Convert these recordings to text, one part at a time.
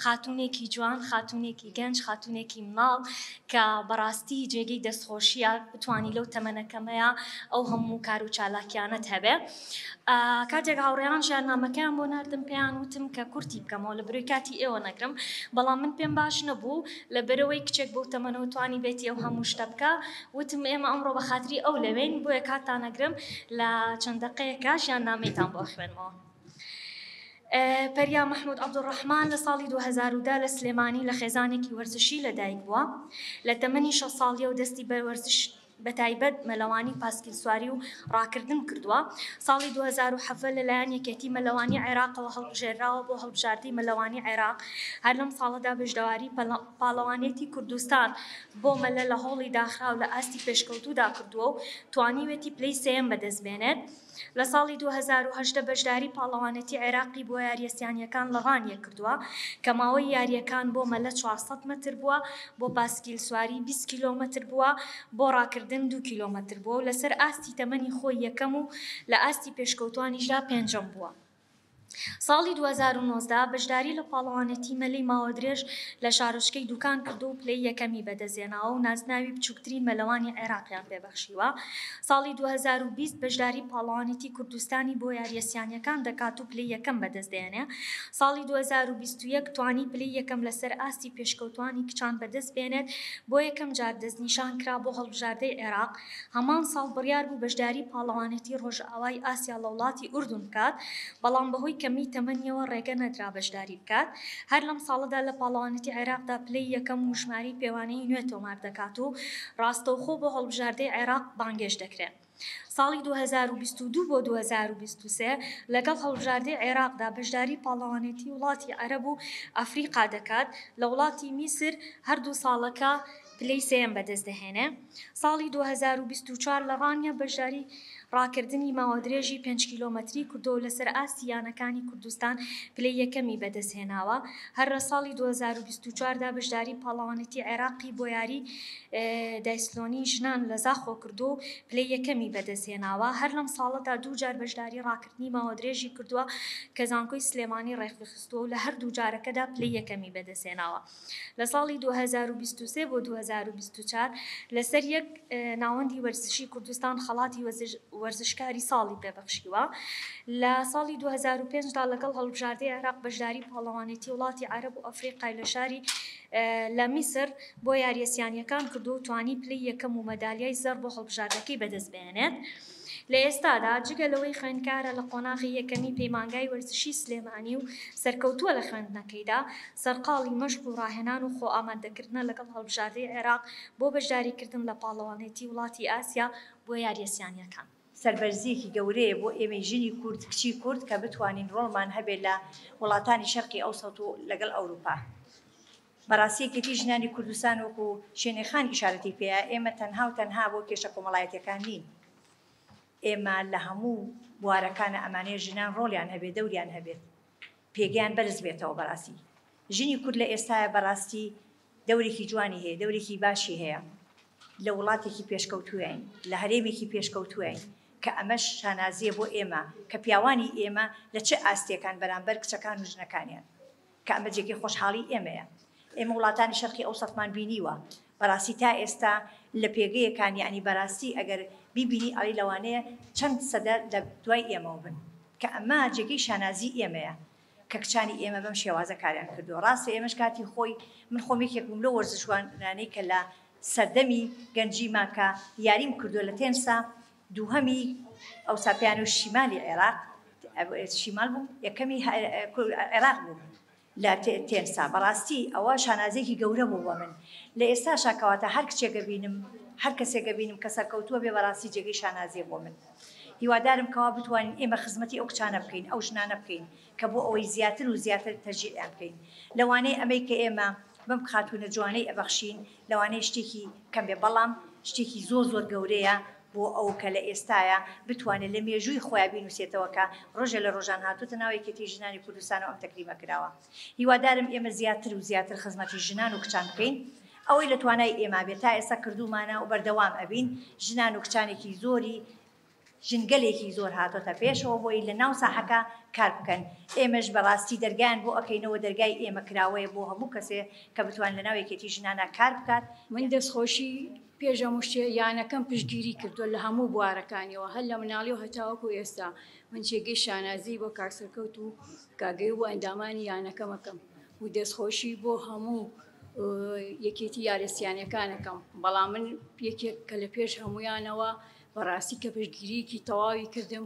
خاتوونێکی جوان، خاتوونێکی گەنج، خاتوونێکی مناڵ کە بەڕاستی جێگەی دەستخۆشییە بتوانی لەو تەمەنە کەمەیا ئەو هەموو کار و چالاکیانەت هەبێ. کاتێک هاوڕێیان ژیاننامەکەیان بۆ ناردم پێیان وتم کە کورتی بکەمەوە لە برۆی کاتی ئێوە نەگرم، بەڵام من پێم باش نەبوو لەبەرئەوەی کچێک بەو تەمەنەوە توانیبێتی ئەو هەموو شتە بکا، وتم ئێمە ئەمڕۆ بە خاتری ئەو لەوێین بۆیە کاتتان ئەگرم لە چەند دەقەیەکا ژیاننامەیتان بۆ ئەخوێنمەوە. پەریا مەحمود عەبدولڕەحمان لە ساڵی 2010 لە سلێمانی لە خێزانێکی وەرزشی لەدایک بووە. لە تەمەنی شەش ساڵییەوە دەستی بە وەرزش بەتایبەت مەلەوانی و پاسکیلسواری و ڕاکردن کردووە. ساڵی 2017 لەلایەن یەکێتی مەلەوانی عێراقەوە هەڵبژێرراوە بۆ هەڵبژاردەی مەلەوانی عێراق. هەر لەم ساڵەدا بەشداری پاڵەوانێتی کوردستان بۆ مەلە لە هۆڵی داخراو لە ئاستی پێشکەوتوودا کردووە و توانیویەتی پلەی سێیەم بەدەستبێنێت. لە ساڵی 2018 بەشداری پاڵەوانێتی عێراقی بۆ یارییە سیانییەکان لە ڕانیە کردووە، کە ماوەی یارییەکان بۆ مەلە 400 مەتر بووە، بۆ پاسکیلسواری 20 کیلۆمەتر بووە، بۆ ڕاکردن دوو کیلۆمەتر بووە و لەسەر ئاستی تەمەنی خۆی یەکەم و لە ئاستی پێشکەوتووانیشدا پێنجەم بووە. ساڵی 2019 بەشداری لە پاڵەوانێتی مەلەی ماوەدرێژ لە شارۆچکەی دوکان کردووە و پلەی یەکەمی بەدەستهێناوە و نازناوی بچووکترین مەلەوانی عێراقیان پێبەخشیوە. ساڵی 2020 بەشداری پاڵەوانێتی کوردستانی بۆ یارییە سیانییەکان دەکات و پلەی یەکەم بەدەستدەهێنێ. ساڵی 2021 توانی پلەی یەکەم لەسەر ئاستی پێشکەوتووانی کچان بەدەستبێنێت، بۆ یەکەم جار دەستنیشانکرا بۆ هەڵبژاردەی عێراق. هەمان ساڵ بڕیار بوو بەشداری پاڵەوانێتی ڕۆژئاوای ئاسیا لە وڵاتی ئوردون بکات، بەڵام بەهۆی کەمیی تەمەنیەوە ڕێگە نەدرا بەشداری بکات. هەر لەم ساڵەدا لە پاڵەوانێتی عێراقدا پلەی یەکەم و ژمارەی پێوانەیی نوێ تۆمار دەکات و ڕاستەوخۆ بۆ هەڵبژاردەی عێراق بانگێشت دەکرێت. ساڵی 2022 بۆ 2023 لەگەڵ هەڵبژاردەی عێراقدا بەشداری پاڵەوانێتی وڵاتی عەرەب و ئەفریقا دەکات لە وڵاتی میسر، هەردوو ساڵەکە پلەی سێیەم بەدەست دەهێنێ. ساڵی 2024 لە ڕانیە بەشداری ڕاکردنی ماوەدرێژی پێنج کیلۆمەتری کردووە و لەسەر ئاستی یانەکانی کوردستان پلەی یەکەمی بەدەستهێناوە. هەر لە ساڵی 2024 دا بەشداری پاڵەوانێتی عێراقی بۆ یاری دایسلۆنی ژنان لە زاخۆ کردووە و پلەی یەکەمی بەدەستهێناوە. هەر لەم ساڵەدا دوو جار بەشداری ڕاکردنی ماوەدرێژی کردووە کە زانکۆی سلێمانی ڕێکخستووە و لە هەردوو جارەکەدا پلەی یەکەمی بەدەستهێناوە. لە ساڵی 2023 بۆ 2024 لەسەر یەک ناوەندی وەرزشی کوردستان خەڵاتی وەرزشکاری ساڵی پێبەخشیوە. لە ساڵی 2005 دا لەگەڵ هەڵبژاردەی عێراق بەشداری پاڵەوانێتی وڵاتی عەرەب و ئەفریقای لە شاری لە میسر بۆ یارییە سیانییەکان کردووە و توانی پلەی یەکەم و مەدالیای زێڕ بۆ هەڵبژاردەکەی بەدەست بهێنێت. لە ئێستادا جگە لەوەی خوێندکارە لە قۆناغی یەکەمی پەیمانگای وەرزشی سلێمانی و سەرکەوتووە لە خوێندنەکەیدا، سەرقاڵی مەشق و ڕاهێنان و خۆئامادەکردنە لەگەڵ هەڵبژاردەی عێراق بۆ بەشداریکردن لە پاڵەوانێتی وڵاتی ئاسیا بۆ یارییە سیانییەکان. سەربەرزییەکی گەورەیە بۆ ئێمەی ژنی کورد، کچی کورد کە بتوانین ڕۆڵمان هەبێت لە وڵاتانی شەرقی ئەوسەت و لەگەڵ ئەوروپا. بەڕاستی یەکێتی ژنانی کوردستان وەکو شێنێ خان ئیشارەتی پێیا ئێمە تەنها و تەنها بۆ کێشە کۆمەڵایەتیەکان نین ئێمە لە هەموو بوارەکانە ئەمانەیە ژنان ڕۆڵیان هەبێت دەوریان هەبێت پێگەیان بەرز بێتەوە بەڕاستی ژنی کورد لە ئێستایا بەڕاستی دەورێکی جوانی هەیە دەورێکی باشی هەیە لە وڵاتێکی پێشکەوتوین لە هەرێمێکی پێشکەوتوین کە ئەمەش شانازیە بۆ ئێمە کە پیاوانی ئێمە لە چ ئاستێکان بەرامبەر کچەکان و ژنەکانیان کە ئەمە جێگەی خۆشحاڵی ئێمەیە. ئێمە وڵاتانی شەرقی ئەوسەتمان بینیوە، بەڕاستی تا ئێستا لە پێگەیەکان یەعنی بەراستی ئەگەر بیبینی ئەڵێی لەوانەیە چەند سەدە لە دوای ئێمەوە بن، کە ئەمە جێگەی شانازی ئێمەیە کە کچانی ئێمە بەم شێوازە کاریان کردووە. ڕاستە ئێمەش کاتی خۆی من خۆم یەکێک بووم لەو وەرزشوانانەی کە لە سەردەمی گەنجیما کە یاریم کردووە لە تێنسا دووهەمی ئەوسا پیانۆی شیمالی عێراق شیمال بووم یەکەمی عێراق بووم لە تێنسا بەڕاستی ئەوە شانازیەکی گەورە بوو بۆ من لە ئێستاشا کەواتە هەر کچێکە بینم هەر کەسێکە بینم کە سەرکەوتووە بێ بەڕاستی جێگەی شانازیە بۆ من هیوادارم کەوا بتوانین ئێمە خزمەتی ئەو کچانە بکەین ئەو ژنانە بکەین کە بۆ ئەوەی زیاتر و زیاتر تەشجیعیان بکەین لەوانەیە ئەمەی کە ئێمە بەم خاتوونە جوانەی ئەبەخشین لەوانەیە شتێکی کەم بێ بەڵام شتێکی زۆر زۆر گەورەیە. بۆ ئەو کە لە ئێستایا بتوانێت لە مێژووی خۆیا بینوسێتەوە کە ڕۆژێ لە ڕۆژان هاتووتە ناو یەکێتی ژنانی کوردستان و ئەم تەکریمە کراوە. هیوادارم ئێمە زیاتر و زیاتر خزمەتی ژنان و کچان بکەین. ئەوەی لە توانای ئێمە بێت تا ئێستا کردوومانە و بەردەوام ئەبین. ژنان و کچانێکی زۆری ژنگەلێکی زۆر هاتۆتە پێشەوە بۆی لە ناو ساحەکە کار بکەن. ئێمەش بە ڕاستی دەرگایان بۆ ئەکەینەوە، دەرگای ئێمە کراوەیە بۆ هەموو کەسێ کە بتوانێت لە ناو یەکێتی ژنانا کار بکات. من دەستخۆشی پێش هەموو شتێ یانەکەم پشتگیری کردووە لە هەموو بوارەکانیەوە هەر لە مناڵیەوە هەتاوەکو ئێستا من جێگەی شانازی بۆ کاک سەرکەوت و کاک گەیو بۆ ئەندامانی یانەکەم ئەکەم و دەستخۆشی بۆ هەموو یەکێتی یارسیانەکان ئەکەم بەڵام من یەکێک کە لە پێش هەمویانەوە بەڕاستی کە پشتگیریکی تەواوی کردم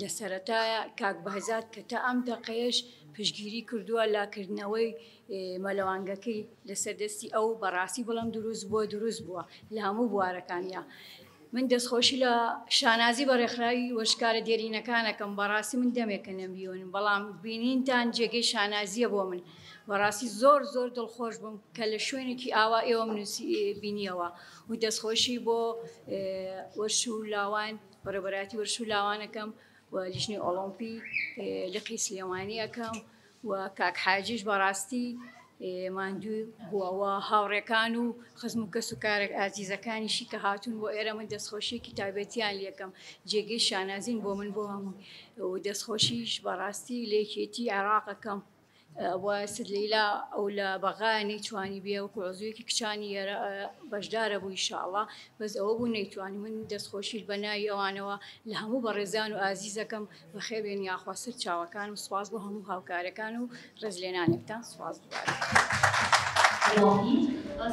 لە سەرەتایە کاک بەهزاد کە تا ئەم دەقەیەش پشتگیری کردووە لە کردنەوەی مەلەوانگەکەی لەسەر دەستی ئەو بەڕاستی بڵم دروست بووە دروست بووە لە هەموو بوارەکانیا من دەستخۆشی لە شانازی بە ڕێکخراوی وەرزشکارە دێرینەکانەکەم بەڕاستی من دەمێکە نەمبیونم بەڵام بینینتان جێگەی شانازیە بۆ من بەڕاستی زۆر زۆر دڵخۆش بووم کە لە شوێنێکی ئاوا ئێوەم نووسی بینیەوە و دەستخۆشی بۆ وەرش و لاوان بەڕێوەبەرایەتی وەرزش و لاوان ئەکەم و لیژنەی ئۆڵۆمپی لقی سلێمانی ئەکەم و کاک حاجیش بەڕاستی ماندوو بووە و هاوڕێکان و خزم و کەس و کارە ئازیزەکانیشی کە هاتوون بۆ ئێرە من دەستخۆشیەکی تایبەتیان لێکەم جێگەی شانازین بۆ من بۆ هەموو و دەستخۆشیش بەڕاستی لە یەکێتی عێراق ئەکەم. و ست لەیلا ئەو لە بەغا نەیتوانی بێ وەکو عزویەکی کچانی ئێرە بەشدارە بوو ئیشاڵا بەس ئەوە بوو نەیتوانی من دەستخۆشیش بە ناوی ئەوانەوە لە هەموو بەڕێزان و ئازیزەکەم بەخێر بێن یاخوا سەر چاوەکانم سوپاس بۆ هەموو هاوکارەکان و ڕێزلێنانێکتان سوپاس دووبارە.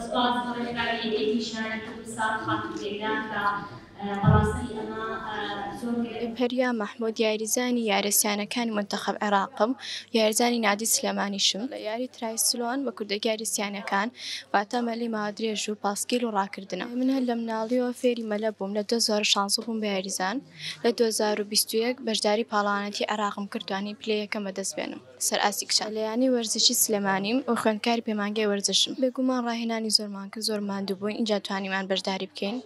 سوپاس بۆ ڕێکخراوی یەکێتی ژنانی کوردستان خاتوو لەیلا کە بەڕاستی ئەمە زۆر گرنگ. پەریا مەحمود یاریزانی یارسیانەکانی مونتەخەب عێراقم یاریزانی نادی سلێمانیشم لە یاری ترایسلۆن بە کوردەکی یاریسیانەکان واتە مەلەی ماوە درێژ و پاسکیل و ڕاکردنە من هەر لە مناڵیەوە فێری مەلە بووم لە 2016 بووم بە یاریزان لە 2021 بەشداری پاڵەوانێتی عێراقم کرد توانیم پلەی یەکەم بەدەست بێنم سەر ئاستی کچان لە یانەی وەرزشی سلێمانیم و خوێندکاری پەیمانگای وەرزشم بێگومان ڕاهێنانی زۆرمان کرد زۆر ماندوو بووین ئینجا توانیمان بەشداری بکەین.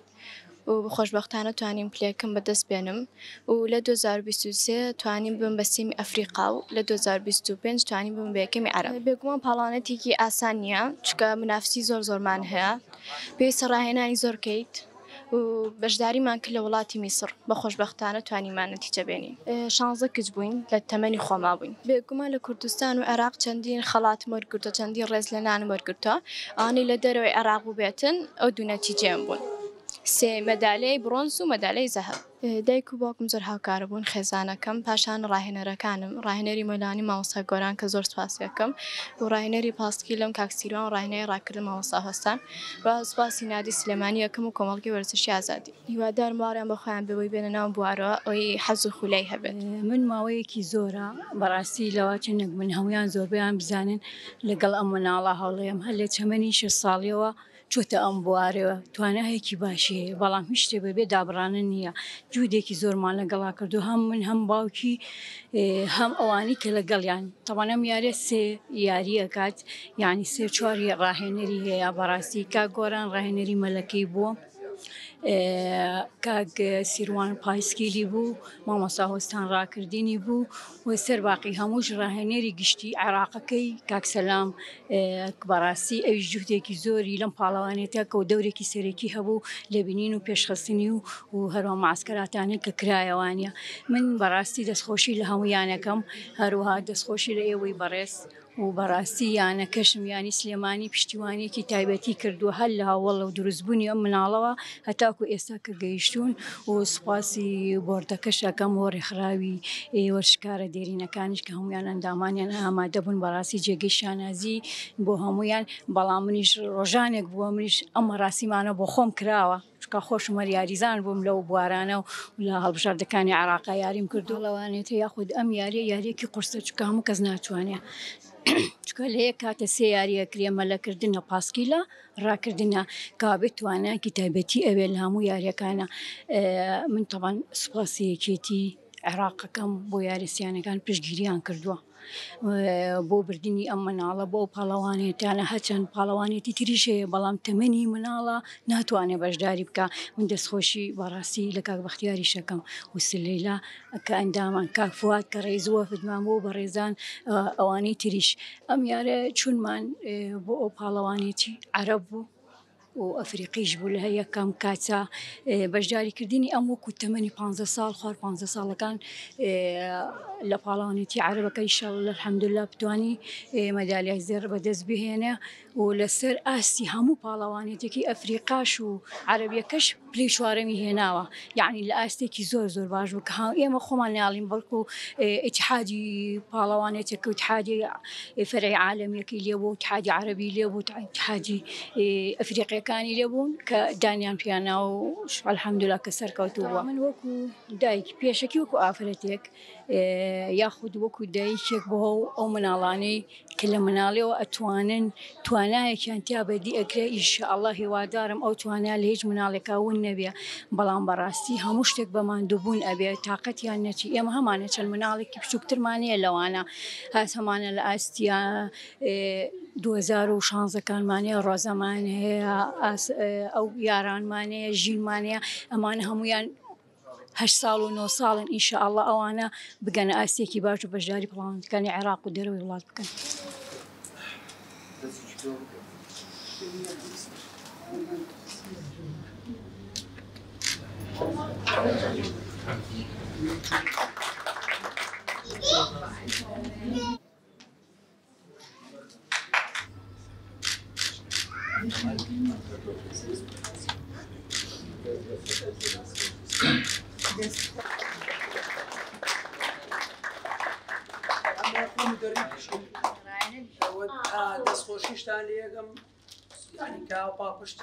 و خۆشبەختانە توانیم پلەیەکم بەدەست بێنم و لە 2023 توانیم ببم بە سێمی ئەفریقا و لە 2025 توانیم ببم بە یەکەمی عەرەب. بێگومان پاڵانەتێکی ئاسان نییە چونکە منافسی زۆر زۆرمان هەیە پێویستە ڕاهێنانی زۆر بکەیت و بەشداریمان کرد لە وڵاتی میسڕ بە خۆشبەختانە توانیمان نەتیجە بێنین. شانزە کچ بووین لە تەمەنی خۆما بووین. بێگومان لە کوردستان و عێراق چەندین خەڵاتم وەرگرتووە چەندین ڕێزلێنانم وەرگرتووە ئەوانەی لە دەرەوەی عێراق بووبێتن ئەو دوو نەتیجەیەم بوون سێ مەدالیای بڕۆنز و مەدالیای زەهەب. دایک و باوکم زۆر هاوکار بوون خێزانەکەم پاشان ڕاهێنەرەکانم ڕاهێنەری مەلانی مامۆستا گۆران کە زۆر سوپاسی ئەکەم و ڕاهێنەری پاسکیلم کاک سیروان و ڕاهێنەری ڕاکردن مامۆستا هۆستان و سوپاسی نادی سلێمانی ئەکەم و کۆمەڵگەی وەرزشی ئازادی. هیوادارم باوەڕیان بە خۆیان بێ بۆی بێنە ناو بوارەوە ئەوەی حەز و خولای هەبێت. من ماوەیەکی زۆرە بەڕاستی لەوە چەندێک من هەموویان زۆربەیان بزانن لەگەڵ ئەم مناڵە هەوڵەیەم هەر لە چەمەنی شەش ساڵیەوە چۆتە ئەم بوارەوە توانایەکی باشی هەیە بەڵام هیچ شتێک بەبێ دابڕانن نییە جوودێکی زۆرمان لەگەڵا کردو هەم من هەم باوکی هەم ئەوانی کە لەگەڵیان تەوان ئەم یاریە سێ یاری ئەکات یعنی سێ چواری ڕاهێنەری هەیە بەڕاستی کاک گۆران ڕاهێنەری مەلەکەی بووە کاک سیروان پایسکیلی بوو مامۆستا هۆستان ڕاکردنی بوو و سەر باقی هەمووش ڕاهێنەری گشتی عێراقەکەی کاک سەلام بەڕاستی ئەویش جوهدێکی زۆری لەم پاڵەوانێتە کە و دەورێکی سەرەکی هەبوو لە بینین و پێشخستنی و و هەروە معسکەراتانەی کە کرایەوانە من بەڕاستی دەستخۆشی لە هەموو یانەکەم هەروەها دەستخۆشی لە ئێوەی بەڕێز و بەڕاستی یانەکەشم یانی سلێمانی پشتیوانیەکی تایبەتی کردووە هەر لە هەوەڵ و دروستبوونی ئەم مناڵەوە هەتاکو ئێستا کە گەیشتوون و سوپاسی بۆردەکەش ئەکەم و ڕێکخراوی وەرزشکارە دێرینەکانیش کە هەمویان ئەندامانیان ئامادە بوون بەڕاستی جێگەی شانازی بۆ هەمویان بەڵام منیش ڕۆژانێک بووە منیش ئەم مەراسیمانە بۆ خۆم کراوە چونکە خۆشم هەر یاریزان بووم لەو بوارانە و لە هەڵبژاردەکانی عێراقا یاریم کردو لەوانێتە یاخود ئەم یاریە یاریەکی قورسە چونکە هەموو کەس ناتوانێ چونکە لە یەک کاتە سێ یاریە کرێ مەلەکردنە پاسکیلە ڕاکردنە کابێت توانایەکی تایبەتی ئەوێ لە هەموو یاریەکانە من تەبان سوپاسی یەکێتی عێراقەکەم بۆ یاریسیانەکان پشتگیریان کردووە. بۆ بردنی ئەم مناڵە بۆ ئەو پاڵەوانێتیانە، هەرچەند پاڵەوانێتی تریش هەیە بەڵام تەمەنی مناڵە ناتوانێت بەشداری بکا. من دەستخۆشی بەڕاستی لە کاک بەختیاریش ئەکەم و سلەیلا کە ئەندامان، کاک فواد کە ڕێز وەفدمان بۆ بەڕێزان ئەوانەی تریش. ئەم یارە چونمان بۆ ئەو پاڵەوانێتی عەرەب بوو و ئەفریقیش بوو لە یەکەم کاتە بەشداریکردنی ئەم وەکو تەمەنی 15 ساڵ خوار 15 ساڵەکان لە پاڵەوانێتی عەرەبەکە ئیشەڵڵا الحەمدللە بتوانی مەدالیای زێڕ بەدەست بهێنێ و لەسەر ئاستی هەموو پاڵەوانێتێکی ئەفریقاش و عەرەبیەکەش پلەی چوارەمی هێناوە یعنی لە ئاستێکی زۆر زۆر باش بوو کە ئێمە خۆمان ناڵین بەڵکو ئیتحادی پاڵەوانێتێک و ئیتحادی فەرعی عالەمیەکەی لێ بوو ئیتحادی عەرەبی لێ بوو ئیتحادی ئەفریقیەکانی لێ بوون کە دانیان پیانا و الحەمدلله کە سەرکەوتوو بووە. من وەکو دایک پێشەکی وەکو ئافرەتێک یاخود وەکو دایکێک بۆ ئەو مناڵانەی کە لە مناڵیەوە ئەتوانن توانایەکیان تیا بەدی ئەکرێ ئیشاءاللە هیوادارم ئەو توانا لە هیچ مناڵێکا ون نەبێ بەڵام بەڕاستی هەموو شتێک بە ماندووبوون ئەبێ تاقەتیان نەچی ئێمە هەمانە چەند مناڵێکی بچووکترمان هەیە لەوانە هاس هەمانە لە ئاستیا 2016 کانمان هەیە ڕۆزەمان هەیە ئەو یارانمان هەیە ژینمان هەیە ئەمانە هەمویان هەشت ساڵ و نۆ ساڵن ان شاء اللە ئەوانە بگەنە ئاستێکی باش و بەشداری پڵاوەندەکانی عێراق و دەرەوەی وڵات بکەن. دەستخۆشیشتان لێگەم یعنی کا پاڵپشت.